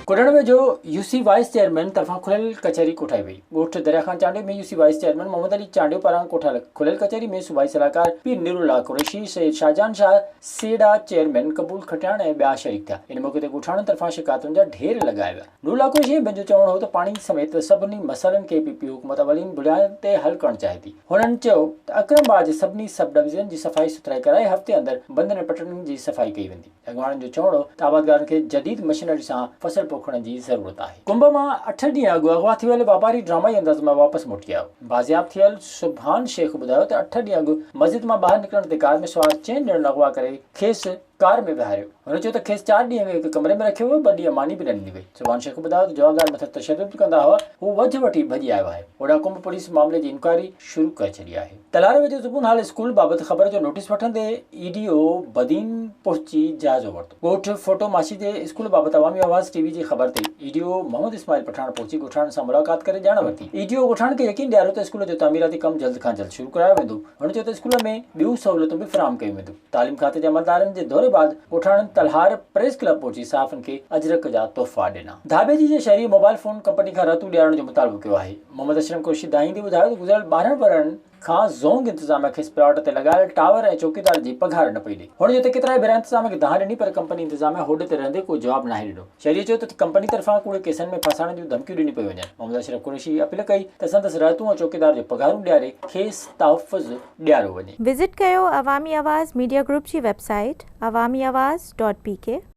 ڪڏڻ ويجهو U C vice chairman طرفان کليل ڪچهري ڪوٺائي وئي. ڳوٺ Darya Khan Chandio ۾ U C vice chairman Muhammad Ali Chandio پاران ڪوٺايل کليل ڪچهري ۾ صوبائي صلاحڪار پير نورالله قريشي، سيد شاهجهان شاهه، سيڊا چيئرمين قبول کٽياڻ ۽ ٻيا شريڪ ٿيا. ان موقعي تي ڳوٺاڻن طرفان شڪايتن جا ڍير لڳايا ويا. نورالله قريشي ۽ ٻين جو چوڻ هو ته پاڻي سميت سڀني مسئلن کي پي پي حڪومت اولين بنيادن تي حل ڪرڻ چاهي ٿي. هنن چيو ته اڪرم باغ جي سڀني سب ڊويزن جي صفائي سٿرائي ڪرائي هفتي اندر بندن ۽ پٽڙين جي صفائي ڪئي ويندي. اڳواڻن جو چوڻ هو ته آبادگارن کي جديد مشينري سان فصل پوکڻ جي ضرورت آهي. ڪنب مان اٺ ڏينهن اڳ اغوا ٿي ويل واپاري ڊرامائي انداز مان واپس موٽي آيو. بازياب ٿيل سبحان شيخ ٻڌايو ته اٺ ڏينهن اڳ مسجد مان ٻاهر نڪرڻ تي ڪار ۾ سوار چئن ڄڻن اغوا ڪري کيس ڪار ۾ ويهاريو. هن چيو ته کيس چار ڏينهن هڪ ڪمري ۾ رکيو ويو، ٻه ڏينهن ماني به نه ڏني وئي. سبحان شيخ ٻڌايو ته جوابدار مٿس تشدد به ڪندا هئا، هو وجهه وٺي ڀڄي آيو آهي. هوڏانهن ڪنب پوليس معاملي جي انڪوائري شروع ڪري ڇڏي آهي. تلهار ويجهو زبون هال اسڪول بابت خبر جو نوٽيس وٺندي اي ڊي او بدين پهچي جائزو ورتو. ڳوٺ ڦوٽو ماسي جي اسڪول بابت عوامي آواز ٽي وي جي خبر تي اي ڊي او محمد اسماعيل پٺاڻ پهچي ڳوٺاڻن سان ملاقات ڪري ڄاڻ ورتي. اي ڊي او ڳوٺاڻن کي يقين ڏياريو ته اسڪول جو تعميراتي ڪم جلد کان جلد شروع ڪرايو ويندو. هن چيو ته اسڪول ۾ ٻيون سهولتون به فراهم ڪيون وينديون. تعليم کاتي جي عملدارن جي دوري بعد ڳوٺاڻن تلهار پريس ڪلب پهچي صحافين کي اجرڪ جا تحفا ڏنا. ڌاٻيجي جي شهري موبائل فون ڪمپني کان رهتون ڏيارڻ جو مطالبو ڪيو آهي. محمد اشرم قريشي دانهيندي ٻڌايو ته گذريل 12 ورهين کان زونگ انتظاميا کيس پلاٽ تي لڳايل ٽاور ۽ چوڪيدار جي پگهار نه پئي ڏئي. هن چيو ته ڪيترائي ڀيرا انتظاميا کي دانهن ڏني پر ڪمپني انتظاميا هوڏ تي رهندي ڪو جواب ناهي ڏنو. شهريء چيو ته ڪمپني طرفان ڪوڙي ڪيسن ۾ ڦاسائڻ جون ڌمڪيون ڏنيون پيون وڃن. محمد اشرف قريشي اپيل ڪئي ته سندس رهتون ۽ چوڪيدار جون پگهارون ڏياري کيس تحفظ ڏياريو وڃي. وزٽ ڪيو عوامي آواز ميڊيا گروپ جي website Awami Awaz dot P K.